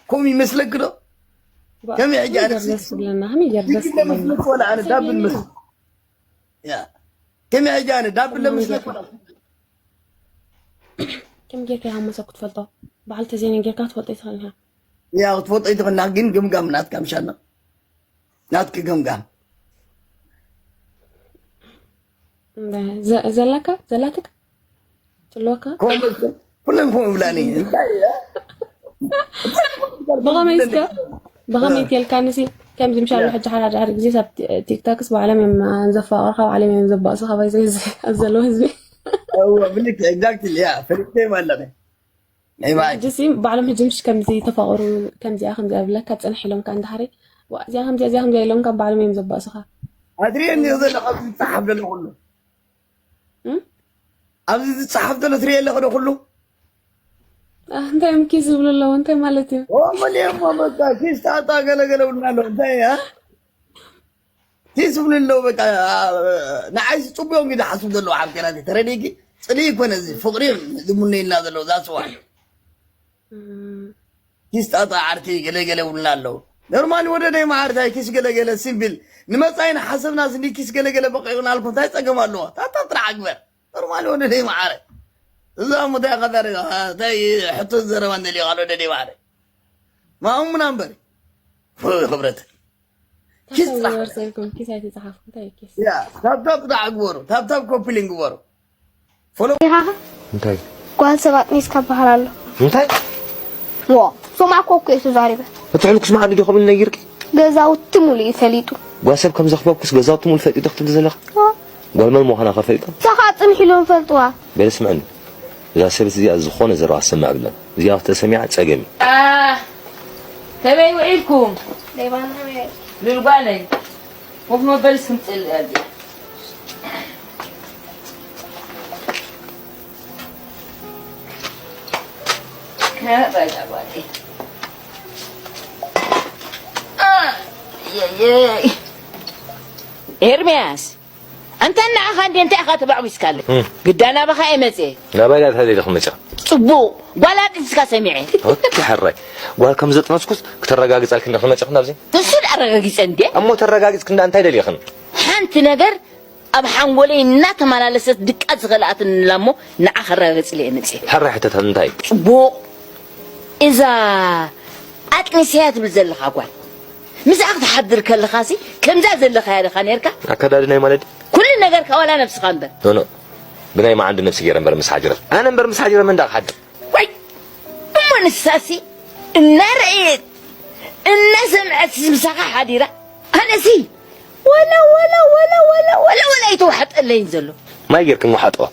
ከምኡ ይመስለኪ ዶ? ከመይ ሕጂ ኣነ ከመይ ገርዘስ ዝብለና፣ ከመይ ገርዘስ ዝብለና? መስለኪ ወላ ኣነ ዳብል መስለኪ? ያ። ከመይ ሕጂ ኣነ ዳብል ከመይ መስለኪ ገርዘስ ወላ? ከም ጌርካ ኢኻ መሰብ ክትፈልጦ። በዓል ተዘይነ ጌርካ ክትፈልጦ ኣይትኽእልን ኢኻ። ያ፣ ክትፈልጦ ኣይትኽእልን፣ ግን ግምጋም ናትካ ምሻና። ናትኪ ግምጋም። እንዳ-፣ ዘ-፣ ዘለካ? ዘላትካ? ጽልወካ? ከምኡ መስል-፣ ኩለን ከምኡ ይብላኒ። እንታይ እያ? ብኸመይ እስከ? ብኸመይ እ። ኢልካኒ ሲ? ከምዚ ምሻሉ ያ። ሕጂ ሓደ ሓደ ግዜ ኣብ ቲ-፣ ቲክቶክስ ባዕሎም እዮም ዘፋቕሩኻ፣ ባዕሎም እዮም ዘባእሱኻ፣ ባይ ዘይ ዘይ ኣብ ዘለዉ ህዝቢ። እወ፣ ብልክ፣ ኤግዛክትሊ፣ ያ፣ ፈሊጠዮም ኣለኺ። ናይ ባዕል። ሕጂ ሲ ባዕሎም ሕጂ ምሽ ከምዚ ተፋቕሩ፣ ከምዚኣ፣ ከምዚኣ ብለካ ጽንሕ ኢሎም ከኣ እንዳሕሪ፣ ዋ፣ እዚኣ ከምዚኣ፣ እዚኣ ከምዚኣ ኢሎም ካብ ባዕሎም እዮም ዘባእሱኻ። ኣትሪኦ እንዲዮ ዘሎ ካብዚ ዝጸሓፍ ዘሎ ኩሉ። እም? ኣብዚ ዝጸሓፍ ዘሎ ትሪኦ ኣለኺ ዶ ኩሉ? ኣህ፣ እንታይ እዮም ኪስ ዝብሉ ኣለዉ? እንታይ ማለት እዩ? ኦ፣ መሊኦም እሞ በቃ ኪስ ጣጣ ገለ ገለ ብልና ኣለዉ። እንታይ፣ ኣ? ኪስ ዝብሉ ኣለዉ፣ በቃ፣ ኣ፣ ንዓይ ዝጽቡዮም እዩ ዝሓስቡ ዘለዉ፣ ሓብቴና፣ ተረዲእኪ? ጽልኢ ይኮነ እዚ፣ ፍቕሪ ዝምነዩልና ዘለዉ፣ that's why። እም። ኪስ ጣጣ ዓርኪ ገለ ገለ ውልና ኣለዉ። ኖርማሊ ወደደይ መዓርታይ ኪስ ገለ ገለ ሲምፕል። ንመጻኢና ሓሰብናስ እንዲ ኪስ ገለ ገለ በቂቕና ኣልኩ እንታይ ጸገም ኣለዎ? ታታ ጥራሕ ኣግበር። ኖርማሊ ወደደይ መዓረ። እዛ እሞ እንታይ ኢኻ ታሪኻ? እንታይ ሕቶ ዘረባ እንደልዮ ቃል ወደደይ መዓረ? ማእሙና እምበር። ክብረት። ኪስ ታብታብ ጥራሕ። ዝወርሰልኩም ኪስ ኣይተጻሓፍኩም፣ እንታይ እዩ ኪስ? ያ፣ ታብታብ ጥራሕ ግበሩ። ታብታብ ኮፒ ሊንክ ግበሩ። ፎሎ ኢኻ ኸ? እንታይ? ጓል ሰብ ኣጥኒስካ በሃል ኣሎ። እንታይ? ዎ፣ ሶማዕ እኮ እኮ እየ ተዛሪበ። እቲ ሕልኩስ መዓዲ ዶ ክብል ነጊርኪ? ገዛውቲ ሙሉ እዩ ፈሊጡ። ጓል ሰብ ከም ዘኽበብኩስ ገዛውቲ ሙሉ ፈሊጡ ዶ ክትብሊ ዘለኻ? ዎ። ጓል መን ምዃና ከ ፈሊጡ? ንሳ ኸዓ ጽንሕ ኢሎም ፈልጥዋ። በለ ስምዕኒ። እዛ ሰበይቲ እዚኣ ዝኾነ ዘረባ ክትሰምዕ የብላን። እዚኣ ተሰሚዓ ጸገም እዩ። አ፣ ከመይ ውዒልኩም? ሌባና ከመይ ውዒልኩም? ልል ጓለይ፣ ኮፍ መበሊ እስክምጽእ እዚኣ። ከ በላ ጓለይ። አ፣ የየይ። ኤርምያስ፣ ኣንታ ንዓኻ እንዴ እንታይ ኢኻ ተባዕቢስካለ? እም። ግዳ ናባኻ እየ መጽየ። ናባይ ዳ እንታይ ደሊኺ መጺኻ? ጽቡቕ። ጓል ኣጥኒስካ ሰሚዐ። ኦኬ፣ ሕራይ። ጓል ከም ዘጥነስኩስ ክተረጋግጻልኪ እንዳ ክመጽኹ ናብዚ? እሱ ዳ ኣረጋጊጸ እንዴ? እሞ ተረጋጊጽኪ እንዳ እንታይ ደሊኽን? ሓንቲ ነገር ኣብ ሓንጎለይ እናተመላለሰት ድቃ ዝኸልኣትንላ እሞ ንዓ ከረጋግጽለ እየ መጽየ። ሕራይ ሕተታት እንታይ? ጽቡቕ። እዛ ኣጥኒሰያ ትብል ዘለኻ ጓል፣ ምስኣ ክትሓድር ከለኻሲ ከምዛ ዘለኻያ ዲኻ ኔርካ? ኣከዳድናይ ማለት? ኩሉ ነገርካ ዋላ ነብስኻ እምበር። ኖ፣ ኖ። ብናይ መዓንዲ ነብሲ ገይረ እምበር ምስ ሓጅረት። ኣነ እምበር ምስ ሓጅረት መን ደኣ ክሓድር? ወይ፣ እሞ ንሳሲ እናረኣየት፣ እናሰምዐት ምሳኻ ሓዲራ? ኣነሲ ወላ፣ ወላ፣ ወላ፣ ወላ፣ ወላ፣ ወላ ኣይተዋሕጠለይን ዘሎ። ማይ ጌርክን ውሓጥዋ።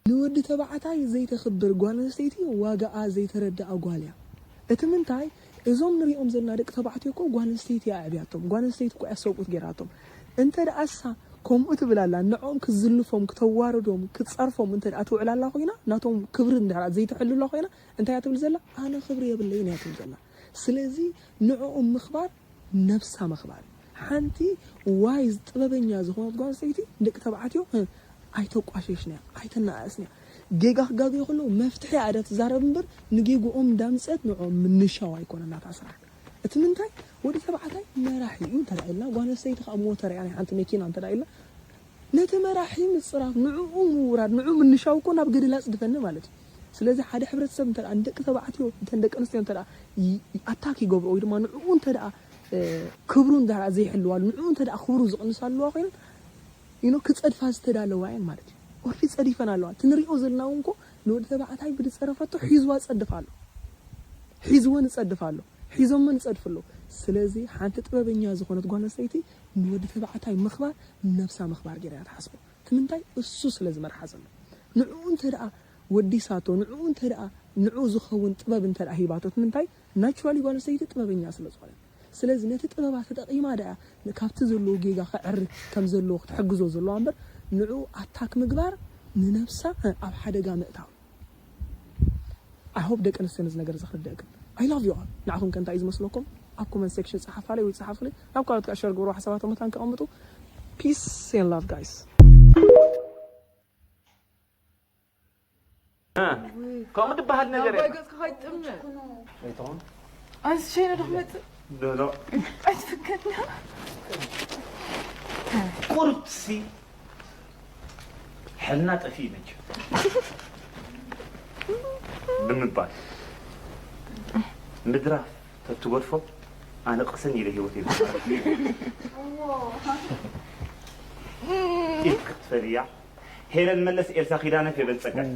ንወዲ ተባዕታይ ዘይተኽብር ጓል ኣንስተይቲ ዋጋኣ ዘይተረድኣ ጓል እያ። እቲ ምንታይ፣ እዞም ንሪኦም ዘለና ደቂ ተባዕትዮ እኮ ጓል ኣንስተይቲ እያ ኣዕብያቶም። ጓል ኣንስተይቲ እኮ እያ ሰብኡት ጌራቶም። እንተ ደኣ እሳ ከምኡ ትብል ኣላ፣ ንዕኦም ክትዝልፎም፣ ክተዋርዶም፣ ክትጸርፎም እንተ ደኣ ትውዕል ኣላ ኮይና፣ ናቶም ክብሪ እንተ ደኣ ዘይተሕሉ ኣላ ኮይና፣ እንታይ እያ ትብል ዘላ? ኣነ ክብሪ የብለይን እያ ትብል ዘላ። ስለዚ ንዕኦም ምኽባር ነብሳ ምኽባር። ሓንቲ ዋይዝ ጥበበኛ ዝኾነት ጓል ኣንስተይቲ ንደቂ ተባዕትዮ፣ እ፣ ኣይተቋሸሽንያ፣ ኣይተነኣእስንያ። ጌጋ ክጋገዩ ከለዉ መፍትሒ እያ እዳ ትዛረብ እምበር ንጌግኦም እንዳምጸት ንዕኦም ምንሻው ኣይኮነን ናታ ስራሕ። እቲ ምንታይ ወዲ ተባዕታይ መራሒ እዩ እንተ ደኣ ኢልና፣ ጓል ኣንስተይቲ ከኣ ሞተር እያ ናይ ሓንቲ መኪና እንተ ደኣ ኢልና፣ ነቲ መራሒ ምጽራፍ፣ ንዕኡ ምውራድ፣ ንዕኡ ምንሻው እኮ ናብ ገደል ኣጽድፈኒ ማለት እዩ። ስለዚ ሓደ ሕብረተሰብ እንተ ደኣ ንደቂ ተባዕትዮ፣ እተን ደቂ ኣንስትዮ እንተ ደኣ ይ-፣ ኣታክ ይገብሮ ወይ ድማ ንዕኡ እንተ ደኣ፣ እ፣ ክብሩ እንተ ደኣ ዘይሕልዋሉ፣ ንዕኡ እንተ ደኣ ክብሩ ዝቕንሳሉ ኣለዋ ኮይነን፣ you know፣ ክጸድፋ ዝተዳለዋ እየን ማለት እዩ። ኦልሬዲ ጸዲፈን ኣለዋ። እቲ ንሪኦ ዘለና እውን እኮ ንወዲ ተባዕታይ ብዝጸረፈቶ ሒዝዋ ጸድፍ ኣሎ። ሒዝወን ይጸድፍ ኣሎ። ሒዞመን ይጸድፉ ኣለዉ። ስለዚ ሓንቲ ጥበበኛ ዝኾነት ጓል ኣንስተይቲ ንወዲ ተባዕታይ ምኽባር ነብሳ ምኽባር ገይራ እያ ትሓስቦ። እቲ ምንታይ? እሱ ስለ ዝመርሓ ዘሎ። ንዕኡ እንተ ደኣ ወዲሳቶ፣ ንዕኡ እንተ ደኣ ንዕኡ ዝኸውን ጥበብ እንተ ደኣ ሂባቶ፣ እቲ ምንታይ? ናቹራሊ ጓል ኣንስተይቲ ጥበበኛ ስለ ዝኾነት። ስለዚ ነቲ ጥበባ ተጠቒማ ደኣ ካብቲ ዘለዎ ጌጋ ከዕሪ ከም ዘለዎ ክትሕግዞ ዘለዋ እምበር ንዕኡ ኣታክ ምግባር ንነብሳ ኣብ ሓደጋ ምእታው። I hope ደቂ ኣንስትዮ ነዚ ነገር እዚ ክርድእክን። I love you all። ንዓኹም ከ እንታይ እዩ ዝመስለኩም? ኣብ ኮመንት ሴክሽን ጸሓፋለይ ወይ ጸሓፉለይ። ናብ ካልኦት ከኣ ሸር ግበሩ፣ ሓሳባቶም መታን ከቐምጡ። Peace and love, guys። እ፣ ከምኡ ዝበሃል ነገር ኣባይ የለን። ገጽካ ከይትጥምዕ። ኣይትኾን። ኣንስ ሸይነ ዶ ክመጽእ? ዶ፣ ዶ። ኣይትፍከድና። ቁርብሲ ሕልና ጠፊኡ መቸም። ብምባል ምድራፍ ተትገድፎ ኣነ ቅስን ኢለ ህይወት ይብል። ኢልክ ክትፈልያ ሄለን መለስ፣ ኤልሳ ኪዳነ፣ ፌበን ጸጋይ።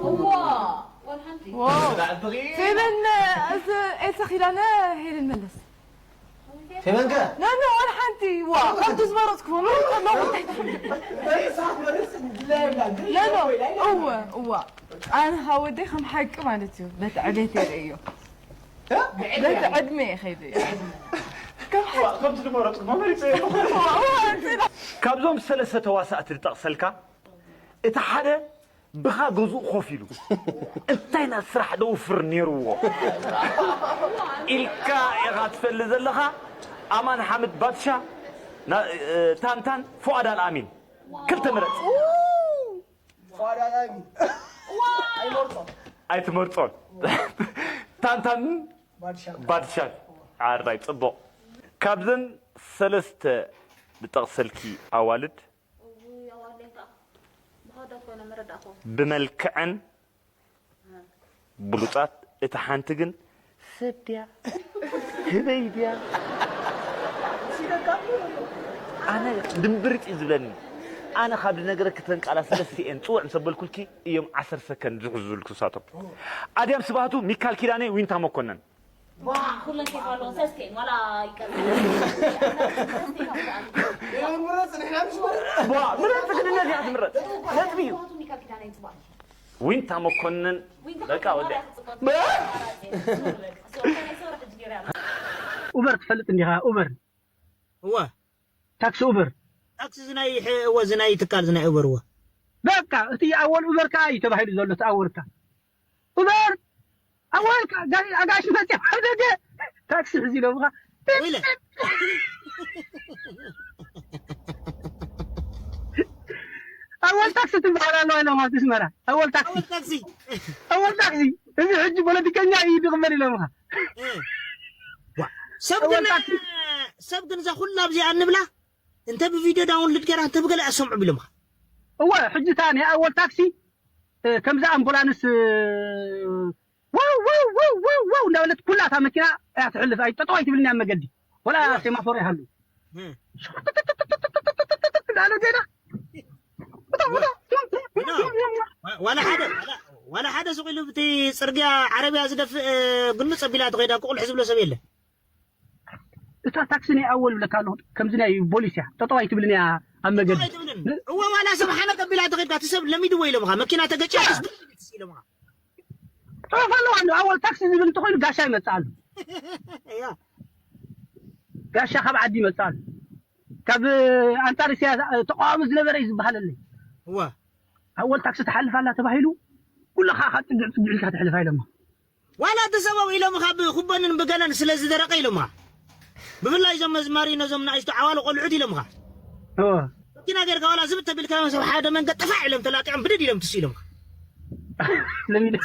እዋ፣ ዋን ሓንቲ። ዋው። ፌበን፣ እዚ ኤልሳ ኪዳነ፣ ሄለን መለስ። ፌበን ከ? ኖ፣ ኖ፣ ዋን ሓንቲ። ዋ፣ ካብቲ ዝመረጽኩዎ፣ መረጽ ኣለኹ፣ እንታይ ትፈልጥ? ኖ፣ ኖ፣ እወ፣ እዋ። ኣነ ካብ ወደይ ከም ሓቂ ማለት እዩ፣ በቲ ዕቤት እየ ርእዮ። እ? በቲ ዕድመ እየ ከይደ እየ። ከም ሓቂ። ከምቲ ዝመረጽኩዎ መሪጸ እየ። ዋ፣ ዋ፣ እንትና። ካብዞም ሰለስተ ተዋሳእቲ ዝጠቕሰልካ፣ እቲ ሓደ ብኻ ገዝኡ ኮፍ ኢሉ፣ እንታይ ናይ ስራሕ ደውፍር ነይርዎ ኢልካ ኢኻ ትፈልጥ ዘለኻ። ኣማን ሓምድ ባድሻ፣ ና-፣ እ፣ ታንታን፣ ፉኣድ ኣልኣሚን። ክልተ ምረጽ። ፉኣድ ኣልኣሚን። ኣይመርጾን። ኣይትመርጾን። ታንታን ባድሻ። ባድሻ። ኣራይ፣ ጽቡቕ። ካብዘን ሰለስተ ዝጠቕሰልኪ ኣዋልድ፣ እውይ፣ ኣዋለይታ። ብኸዳት ኮይነ መረዳእኮ። ብመልክዐን ብሉጻት፣ እታ ሓንቲ ግን ሰብ ድያ? ህበይ ድያ? ኣነ ድምብርጭ እዩ ዝብለኒ። ኣነ ካብ ዝነገረኪ እተን ቃላት ሰለስቲኤን ጽውዕ ምስ ኣበልኩልኪ እዮም ዓሰርተ ሰከንድ ዝሕዙልኩ ንሳቶም። ኣድያም ስብሃቱ፣ ሚካል ኪዳነ፣ ዊንታ መኮነን። ዋ፣ ኩለን ኬፍ ኣለዎ፣ ሰስቴን፣ ዋላ ይቀር። ዋ፣ ምረጽ፣ ግን እነዚኣ ትምረጽ። ነጥቢ እዩ። ዊንታ መኮንን፣ በቃ ወዲያ። ኡበር ትፈልጥ እንዲኻ? ኡበር። እወ። ታክሲ ኡበር። ታክሲ ዝናይ ሕ-፣ እወ፣ ዝናይ ትካል ዝናይ ኡበር፣ እወ። በቃ፣ እቲ ኣወል ኡበር ከኣ እዩ ተባሂሉ ዘሎ፣ እቲ ኣወል ከኣ። ኡበር፣ ኣወል፣ ጋ-፣ ኣጋይሽ መጽዮም ኣብ ደገ ታክሲ ሕዚ ኢሎምኻ። ወይለ። ኣወል ታክሲ ትበሃል ኣለዋ ኢሎም ኣብቲ ኣስመራ። ኣወል ታክሲ። ኣወል ታክሲ። ኣወል ታክሲ። እዚ ሕጂ ፖለቲከኛ እዩ ድቕበል ኢሎምኻ። እ። ዋ። ሰብ ኣወል ግን፣ ታክሲ። ሰብ ግን እዛ ኩላ ኣብዚኣ እንብላ፣ እንተ ብቪድዮ ዳውንሎድ ገይራ፣ እንተ ብገለ ኣሰምዑ ቢሎምኻ። እወ፣ ሕጂ እታ ናይ ኣወል ታክሲ፣ እ፣ ከምዛ ኣምቡላንስ፣ እ፣ ዋው፣ ዋው፣ ዋው፣ ዋው፣ ዋው እንዳበለት ኩላ እታ መኪና እያ ትሕልፍ። ኣይ፣ ጠጠው ኣይትብልን እያ ኣብ መገዲ። ወላ እወ። ሴማፎር ይሃሉ። እ። እንዳበለት ጌና። እታ፣ እወ። እታ፣ እወ። ዋ-፣ ዋላ ሓደ፣ ዋላ፣ ዋላ ሓደ ስቕ ኢሉ ብቲ ጽርግያ ዓረብያ ዝደፍእ፣ እ፣ ግልብጽ ኣቢላ ትኸይዳ፣ እኮ ቁልሕ ዝብሎ ሰብ የለ። እታ ታክሲ ናይ ኣወል ብለካ ኣለኹ፣ ከምዚ ናይ ቦሊስ እያ። ጠጠው ኣይትብልን እያ ኣብ መገዲ። ኣይትብልን። እወ፣ ዋላ ሰብ ሓነቅ ኣቢላ ተኸድካ፣ እቲ ሰብ ለሚድዎ ኢሎምኻ፣ መኪና ተገጭያ፣ ያ። ትስብር ኢሎምኻ። ጽሑፍ ኣለዋ፣ እንዶ ኣወል ታክሲ ዝብል እንተኾይኑ ጋሻ ይመጽእ ኣሎ። ያ። ጋሻ ካብ ዓዲ ይመጽእ ኣሎ። ካብ ኣንጻር ኢሳያስ ተቃዋሚ ዝነበረ እዩ ዝበሃለለይ። እወ። ኣወል ታክሲ ትሓልፍ ኣላ ተባሂሉ፣ ኩልኻ ካብ ጽግዕ ጽግዕ ኢልካ ትሕልፍ ኢሎምኻ። ዋላ እቲ ሰበው ኢሎም ካብ ኩበንን ብገለን ስለ ዝደረቀ ኢሎምኻ። ብፍላይ እዞም መዝማሪ ነዞም ንኣሽቱ ዓዋሉ ቆልዑት ኢሎምኻ። ኦ መኪና ጌርካ ዋላ ዝብት ተቢልካዮም ሰብ ሓደ መንገድ ጥፋዕ ኢሎም ተላጢዖም ብድድ ኢሎም ትስ ኢሎምኻ። ለሚደ